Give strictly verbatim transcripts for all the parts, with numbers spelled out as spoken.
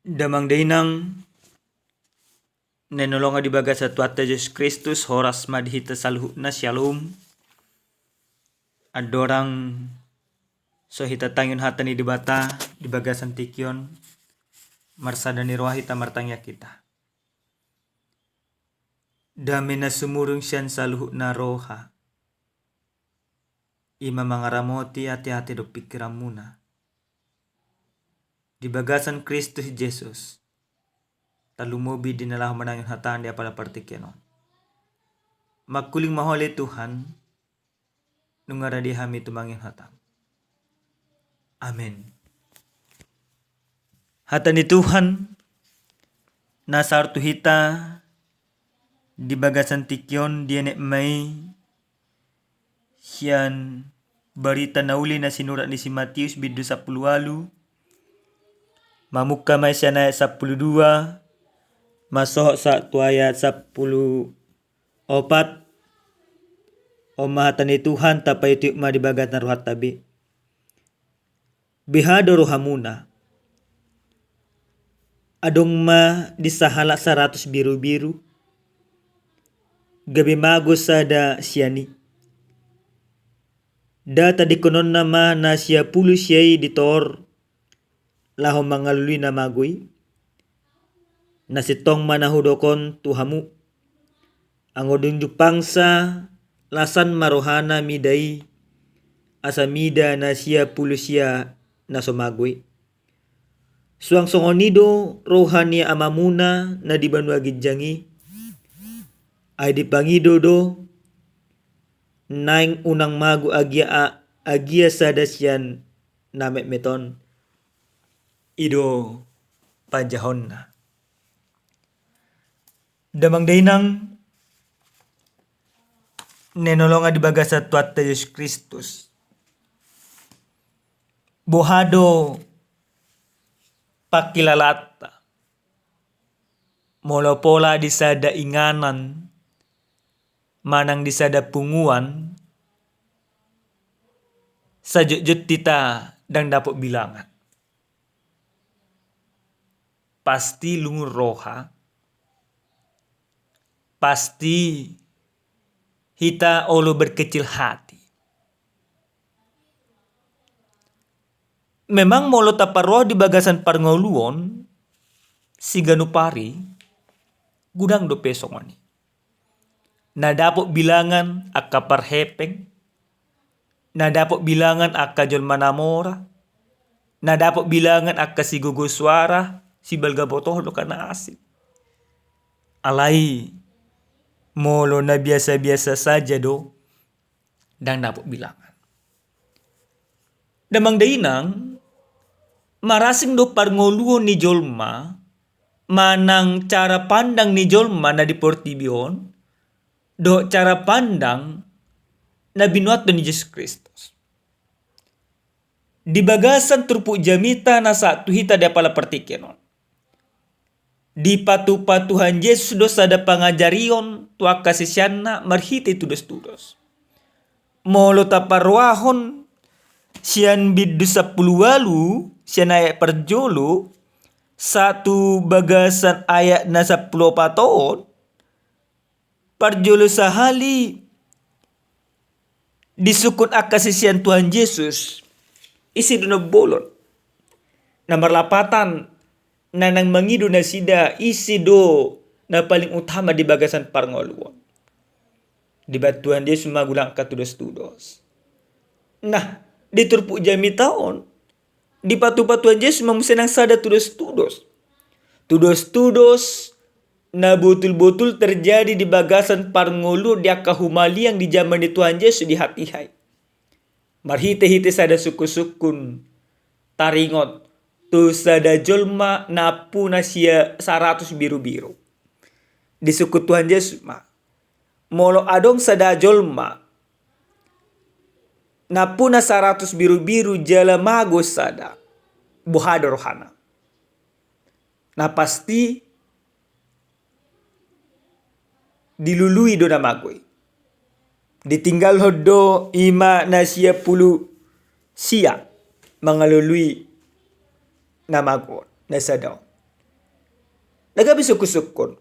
Damang dainang na hinaholongan di bagasan Tuhanta Jesus Kristus, horas ma di hita saluhutna. Syalom. Andorang so hita tangihon hata ni Debata di bagasan tingki on, marsada ni roha hita, martangiang hita. Dame na sumurung sian saluhutna roha, i ma mangaramoti ateate dohot pingkiranmuna di bagasan Kristus Jesus, tarlumobi di na laho manangihon hataM di apala partingkian on. Mangkuling ma Ho ale Tuhan, nunga rade hami tumangihon hataM. Amen. Hata ni Tuhan na sahat tu hita di bagasan tingki on dienet ma i sian Barita na Uli na sinurat ni si Matius, bindu sampulu ualu, mamungka ma i sian ayat sampulu dua, masohot sahat tu ayat sampulu opat. On ma hata ni Tuhan, tapaihutihut ma di bagasan rohanta be. Beha do rohamuna? Adong ma di sahalak saratus birubiru, gabe mago sada sian i. Nda tadingkononna ma na sia pulu sia i di tor, laho mangalului na mago i? Na sintong ma na hudok on tu hamu, anggo dung jumpangsa, lasan ma rohana mida i, asa mida na sia pulu sia na so mago i. Suang songon i do roha ni Amamuna na di banua ginjang i. Ai dipangido do naeng unang mago agia, a-, agia sada sian na metmet on. I do panjahonna. Damang dainang na hinaholongan di bagasan Tuhanta Jesus Kristus, boha do pangkilalaanta molo pola di sada inganan manang di sada punguan, sajotjot hita ndang dapot bilangan? Pasti lungun roha, pasti hita olo berkecil hati. Memang molo taparrohahon di bagasan parngoluon, siganup ari godang dope songon i. Na dapot bilangan angka parhepeng, na dapot bilangan angka jolma na mora, na dapot bilangan angka sigogo suara, sibalga botol dohot na asing. Alai molo na biasa-biasa saja do, ndang dapot bilangan. Damang dainang, marasing do parngoluon ni jolma, manang cara pandang ni jolma na di portibi on, dohot cara pandang na binoathon ni Jesus Kristus. Di bagasan turpuk jamita na sahat tu hita di apala partingkian on, dipatupa Tuhan Jesus do sada pangajarion tu angka siseanna marhite tudostudos. Molo taparrohahon sian bindu sampulu ualu, sian ayat parjolo, sahat tu bagasan ayat na sampulu opat on, parjolo sahali disungkun angka sisean Tuhan Jesus, ise do na umbolon? Na marlapatan, na naeng mangido nasida, ise do na paling utama di bagasan parngoluon? Dibaen Tuhan Jesus ma godang angka tudostudos. Nah, di turpuk jamita on, dipatupa Tuhan Jesus ma muse nang sada tudostudos. Tudostudos na botul-botul terjadi di bagasan parngoluon di angka humaliang di jaman ni Tuhan Jesus di hatiha i. Marhite-hite sada sungkun-sungkun taringot tu sada jolma na ampuna sia saratus birubiru. Disungkun Tuhan Jesus ma, molo adong sada jolma na ampuna saratus birubiru jala mago sada, boha do rohana? Na pasti dilului do na mago i. Ditinggalhon do i ma na sia pulu sia mangalului na mago on, na sada on. Na gabe sungkun-sungkun.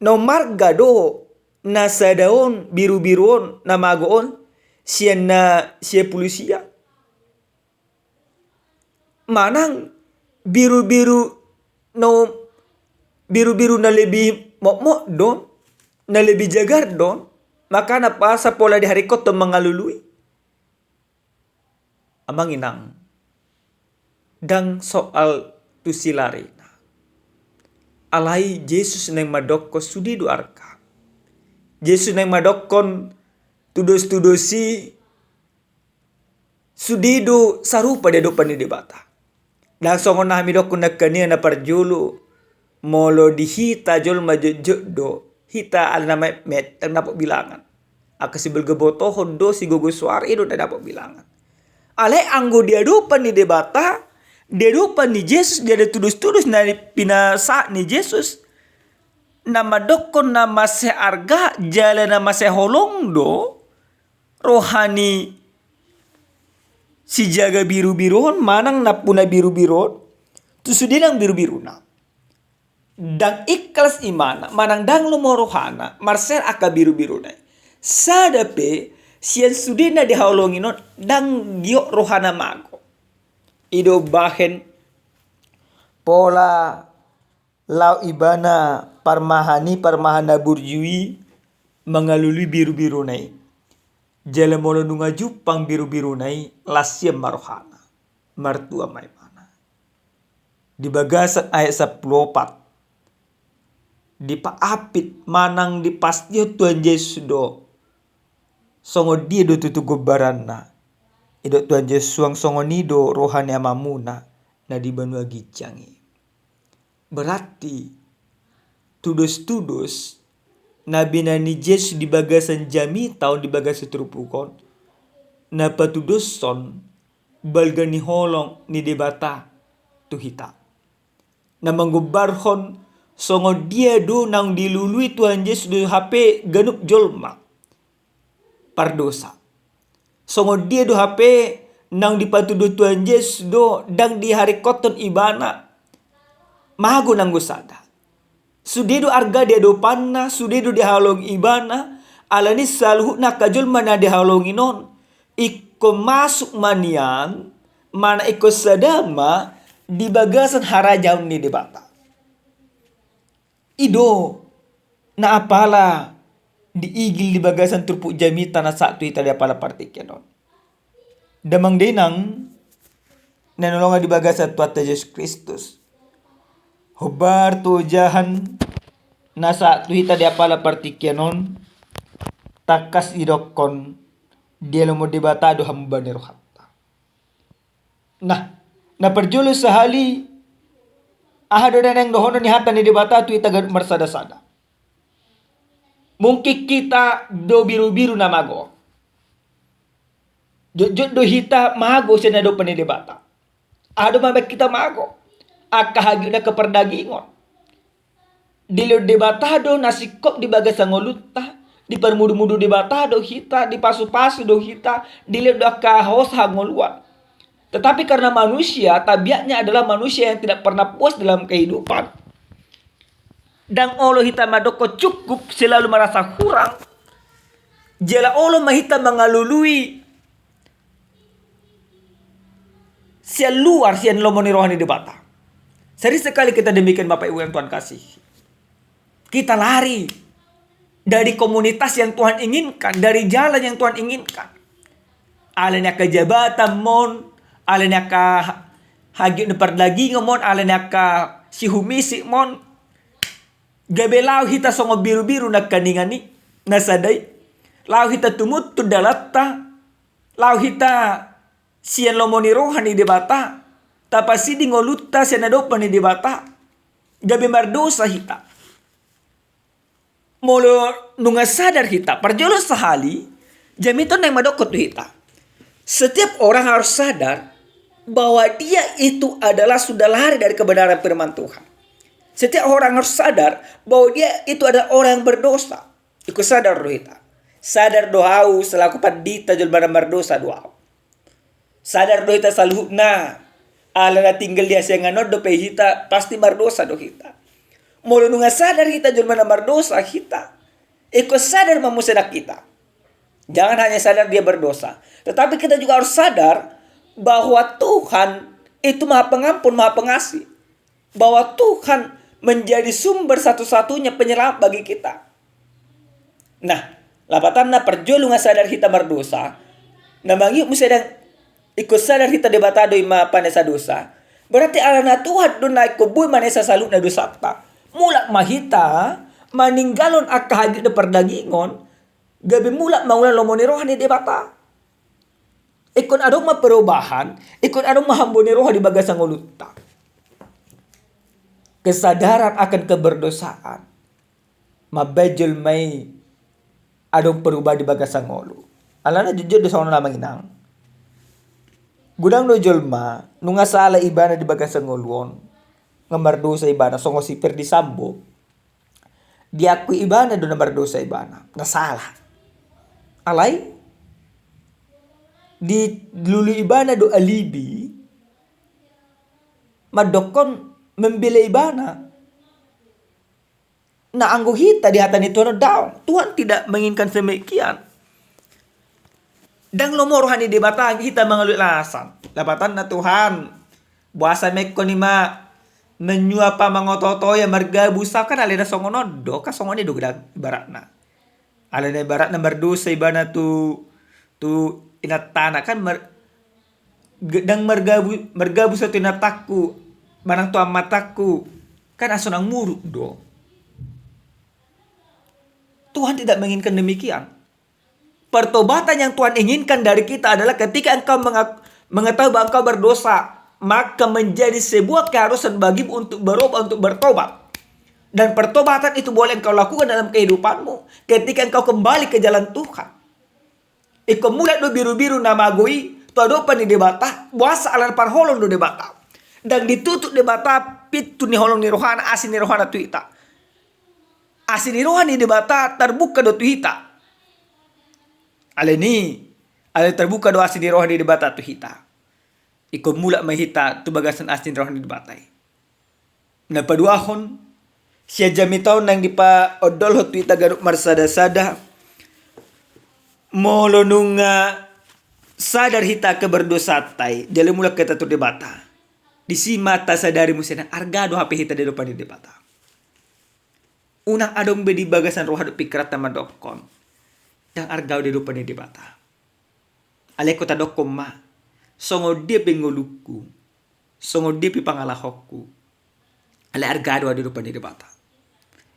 Na umarga do na sada on, birubiru on, na mago on, sian na sia pulu sia? Manang birubiru na, birubiru na lebih mokmok do on, na lebih jagar do on, makana boasa pola diharingkothon mangalului? Amang inang, ndang soal tu silarina. Alai Jesus naeng mandokkon sude do arga. Jesus naeng mandokkon tudos-tudos i sude do sarupa di adopan ni Debata. Ndang songon na hami dokkon nangkaningan na parjolo, molo di hita jolma jotjot do hita ala na metmet, ndang dapot bilangan. Angka sibolga botohon do, sigogo soara i do ndang dapot bilangan. Alai anggo di adopan ni Debata, di adopan ni Jesus, di adopan tudos-tudos na pinasahat ni Jesus, na mandokkon na mansai arga jala na mansai holong do roha ni sijaga birubiru on manang nampuna birubiru on tu sude nang birubiruna. Ndang ikhlas imana manang ndang lomo rohana marsahit angka birubiruna i. Sada pe sian sude na dihaholongi on ndang giot rohana mago. I do umbahen pola laho ibana parmahan i, parmahan na burju i, mangalului birubiruna i. Jala molo nunga jumpang birubiruna i, las sian ma rohana, martua ma imana. Di bagasan ayat sampulu opat, dipaapit manang dipastihon Tuhan Jesus do songon dia do tutu gombaranna. Didok Tuhan Jesus, suang songon i do roha ni Amamuna na di banua ginjang i. Berarti tudos-tudos na binahen ni Jesus di bagasan jamita on, di bagasan turpuk on, na patudoshon balga ni holong ni Debata tu hita. Na manggombarhon songon dia do naung dilului Tuhan Jesus do hape ganup jolma pardosa. Songon dia do hape naung dipatudu Tuhan Jesus do ndang diharingkothon ibana mago nanggo sada. Sude do arga di adopanna, sude do dihaholongi ibana, alani saluhutna angka jolma na dihaholongi on ingkon masuk ma nian, manang ingkon sada ma di bagasan harajaon ni Debata. I do na apala diigil di bagasan turpuk jamita na sahat tu hita di apala partingkian on. Damang dainang na hinaholongan di bagasan Tuhanta Jesus Kristus, hombar tu ojahan na sahat tu hita di apala partingkian on, tangkas didokkon, dialomon Debata do hamu bani rohanta. Nah, na parjolo sahali, aha do na naeng dohonon ni hata ni Debata tu hita ganup marsada-sada? Mungkin hita do birubiru na mago. Jotjot do hita mago sian adopan ni Debata. Aha do mambahen hita mago? Angka hagiot na angka pardagingon. Dilehon Debata do na singkop di bagasan ngolunta, diparmudumudu Debata do hita, dipasupasu do hita, dilehon do angka hosa hangoluan. Tetapi karena manusia, tabiatnya adalah manusia yang tidak pernah puas dalam kehidupan. Ndang olo hita mandokkon cukup, selalu merasa kurang. Jala olo ma hita mangalului sian luar, sian lomo ni roha ni Debata. Sering sekali kita demikian, Bapak Ibu yang Tuhan kasih. Kita lari dari komunitas yang Tuhan inginkan, dari jalan yang Tuhan inginkan. Alani angka jabatan mon, alani angka hagiot ni pardagingon mon, alani angka sihumisi mon. Gabe laho hita songon birubiru nangkaningan i, na sada i. Laho hita tumuttu dalanta, laho hita sian lomo ni roha ni Debata, tapasiding ngolunta sian adopan ni Debata, gabe mardosa hita. Molo nunga sadar hita, parjolo sahali, jamita on naeng mandokkon tu hita. Setiap orang harus sadar bahwa dia itu adalah sudah lari dari kebenaran firman Tuhan. Setiap orang harus sadar bahwa dia itu adalah orang yang berdosa. Ingkon sadar do hita. Sadar do ahu selaku pandita, jolma na mardosa do ahu. Sadar do hita saluhutna, ala na tinggal di hasiangan on dope hita, pasti mardosa do hita. Molo nunga sadar hita jolma na mardosa hita, ingkon sadar ma muse nang hita. Jangan hanya sadar dia berdosa, tetapi kita juga harus sadar bahwa Tuhan itu Maha Pengampun, Maha Pengasih, bahwa Tuhan menjadi sumber satu-satunya penyelamat bagi kita. Nah, lapatanna, parjolo nunga sadar hita mardosa, na mangihut muse dang ingkon sadar hita Debata do i ma panesa dosa. Berarti alana Tuhan do na ingkon boi manesa saluhutna dosanta. Mulak ma hita maninggalhon angka hagiot ni pardagingon, gabe mulak mangula lomo ni roha ni Debata. Ingkon adong ma perubahan, ingkon adong ma hambo ni roha di bagasan ngolunta. Kesadaran akan keberdosaan mambaen jolma i adong perubahan di bagasan ngolu. Alana jotjot do songon on, amang inang. Godang do jolma nunga sala ibana di bagasan ngolu on, nunga mardosa ibana, songon si Ferdisambo. Diakui ibana do na mardosa ibana, na sala. Alai dilului ibana do alibi mandokkon membela ibana. Nah, anggo hita di hata ni Tuhan on daong. Tuhan tidak menginginkan demikian. Dang lomo roha ni Debata hita mangalului alasan. Lapatanna, Tuhan, boasa ma ingkon i ma menyuap, mangoto-oto, ia margabus, kan alai na songon on do, kan songon i do godang ibaratna. Alana ibaratna mardosa ibana tu, tu inantana, kan mar-, ge-, dang margabu-, margabus tu inantangku manang tu amatangku, kan asa unang muruk do. Tuhan tidak menginginkan demikian. Pertobatan yang Tuhan inginkan dari kita adalah ketika engkau menga-, mengetahui bahwa engkau berdosa, maka menjadi sebuah keharusan bagimu untuk berubah, untuk bertobat. Dan pertobatan itu boleh engkau lakukan dalam kehidupanmu ketika engkau kembali ke jalan Tuhan. Ingkon mulak do birubiru na mago i tu adopan ni Debata, boasa alana parholong do Debata. Dang ditutup Debata pintu ni holong ni rohana, asi ni rohana tu hita. Asi ni roha ni Debata tarbuka do tu hita. Alani, alai tarbuka do asi ni roha ni Debata tu hita. Ingkon mulak ma hita tu bagasan asi ni roha ni Debata i. Na paduahon, sian jamita on naeng dipaondolhon tu hita ganup marsada-sada, molo nunga sadar hita keberdosanta i, jala mulak hita tu Debata. Disi ma tasadari muse nang arga do hape hita di adopan ni Debata. Unang adong be di bagasan roha dohot pingkiranta mandokkon dang arga ahu di adopan ni Debata. Alai ingkon tadokkon ma, songon dia pe ngolungku, songon dia pe pangalahonku, alai arga do ahu di adopan ni Debata.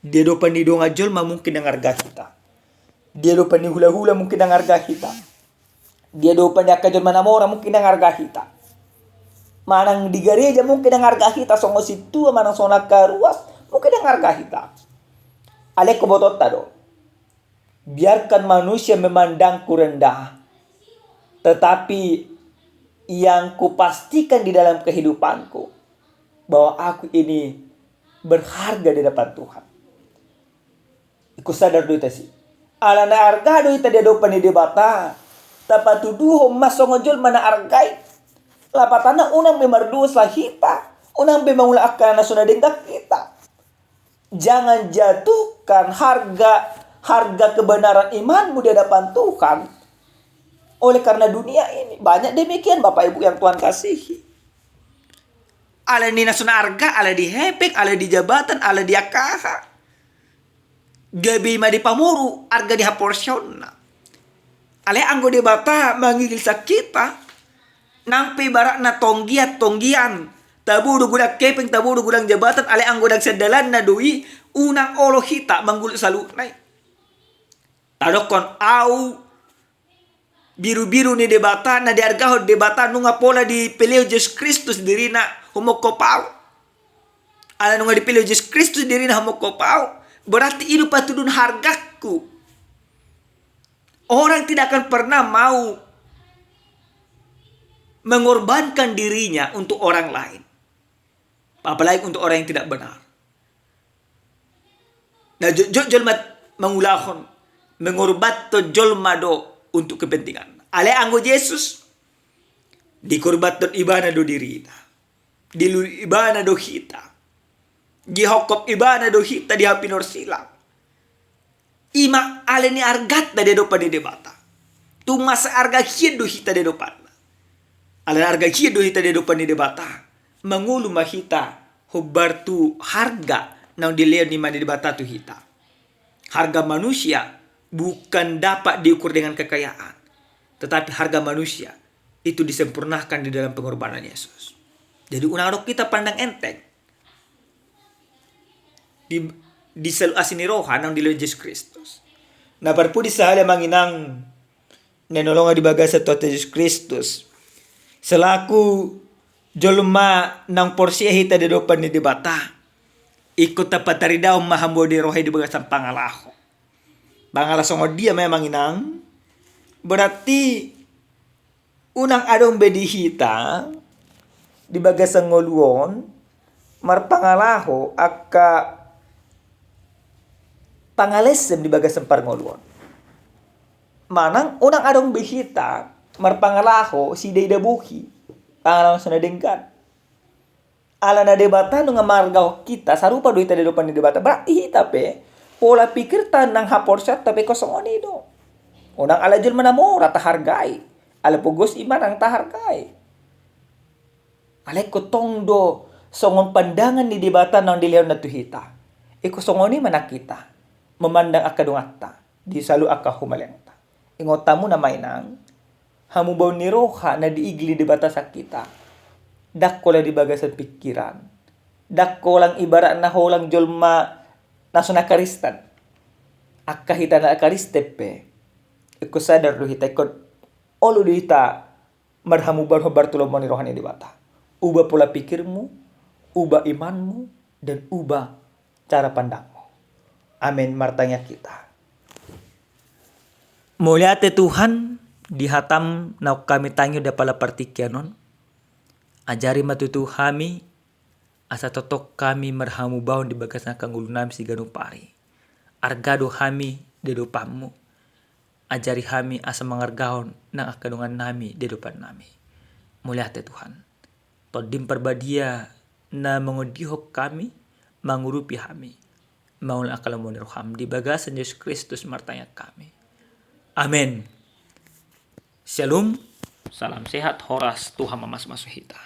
Di adopan ni dongan jolma mungkin dang arga hita. Di adopan ni hulahula mungkin dang arga hita. Di adopan ni angka jolma na mora mungkin dang arga hita. Manang di gareja mungkin dang arga hita, songon sintua manang songon angka ruas mungkin dang arga hita. Alai ingkon botoonta do. Biarkan manusia memandangku rendah, tetapi yang kupastikan di dalam kehidupanku bahwa aku ini berharga di hadapan Tuhan. Ingkon sadar do hita disi. Alana arga do hita di adopan ni Debata, tapatuduhon ma songon jolma na arga i. Lapatanna unang be mardosa hita, unang be mangula angka na so na denggan hita. Jangan jatuhkan harga, harga kebenaran imanmu di hadapan Tuhan oleh karena dunia ini. Banyak demikian, Bapak Ibu yang Tuhan kasihi. Alai na so na arga, alai di hepeng, alai di jabatan, alai di angka aha, gabe i ma dipamoru arga ni haporseaonna. Alai anggo Debata mangirisang hita, nang pe ibaratna tonggian, tonggian, tabo do godang hepeng, tabo do godang jabatan, alai anggo dang sian dalanna do i, unang olo hita manggulut saluhutna i. Tadokkon, ahu birubiru ni Debata, na diargahon Debata, nunga pola dipelehon Jesus Kristus dirina humongkop ahu. Ala nunga dipelehon Jesus Kristus dirina humongkop ahu, berarti i do patuduhon hargangku. Orang tidak akan pernah mau mengorbankan dirinya untuk orang lain, apalagi untuk orang yang tidak benar. Na jotjot jolma mangulahon, mengorbanhon jolma do untuk kepentingan. Alai anggo Jesus, dikorbanhon ibana do dirina, dilului ibana do hita. Dihophop ibana do hita di hau pinorsilang. I ma ale ni arganta di adopan ni Debata. Tung masa arga hian do hita di adopanna. Ale arga hian do hita di adopan ni Debata, mangolu ma hita hombar tu harga naung dilehon ni Debata tu hita. Harga manusia bukan dapat diukur dengan kekayaan, tetapi harga manusia itu disempurnakan di dalam pengorbanan Yesus. Jadi unang adong hita pandang enteng di, di saluhut asi ni roha naung dilehon Jesus Kristus. Na parpudi sahali amang inang na hinaholongan di bagasan Tuhanta Jesus Kristus, selaku jolma naung porsea hita di adopan ni Debata, ingkon tapataridahon ma hamubaon ni roha i di bagasan pangalaho. Pangalaho songon dia ma amang inang? Berarti unang adong be di hita di bagasan ngolu on marpangalaho angka pangalesem di bagasan parngoluon. Manang unang adong be hita marpangalaho sidaida bohi, pangalaho na so na denggan. Alana Debata nunga marga hita, sarupa do hita di adopan ni Debata. Berarti hita pe, pola pikirta nang haporseaonta pe ingkon songon i do. Unang ala jolma na mora tahargai, ala pogos i ma nang tahargai. Alai ingkon tong do songon pandangan ni Debata naung dilehonna tu hita. Ingkon songon i ma nang hita memandang angka donganta di saluhut angka humaliangta. Ingot hamu na amang inang, hamubaon ni roha na diigil ni Debata sian hita, ndang holan di bagasan pikiran, ndang holan ibaratna holan jolma na so na Kristen. Angka hita na Kristen pe, ingkon sadar do hita, ingkon olo do hita marhamubaon hombar tu lomo ni roha ni Debata. Ubah pola pikirmu, ubah imanmu, dan ubah cara pandangmu. Amin. Martangiang hita. Mauliate Tuhan, di hatam naung hami tangihon di apala partingkian on. Ajari ma tutu hami, asa tongtong hami marhamubaon di bagasan angka ngolunami siganup ari. Arga do hami di adopanmu. Ajari hami asa mangargahon nang angka dongannami di adopannami. Mauliate Tuhan. Tondim Parbadia na mangondihon hami, mangurupi hami. Mangula angka lomo ni roham, di bagasan Jesus Kristus martangiang hami. Amin. Shalom. Salam sehat, horas, Tuhan mamasumasu hita.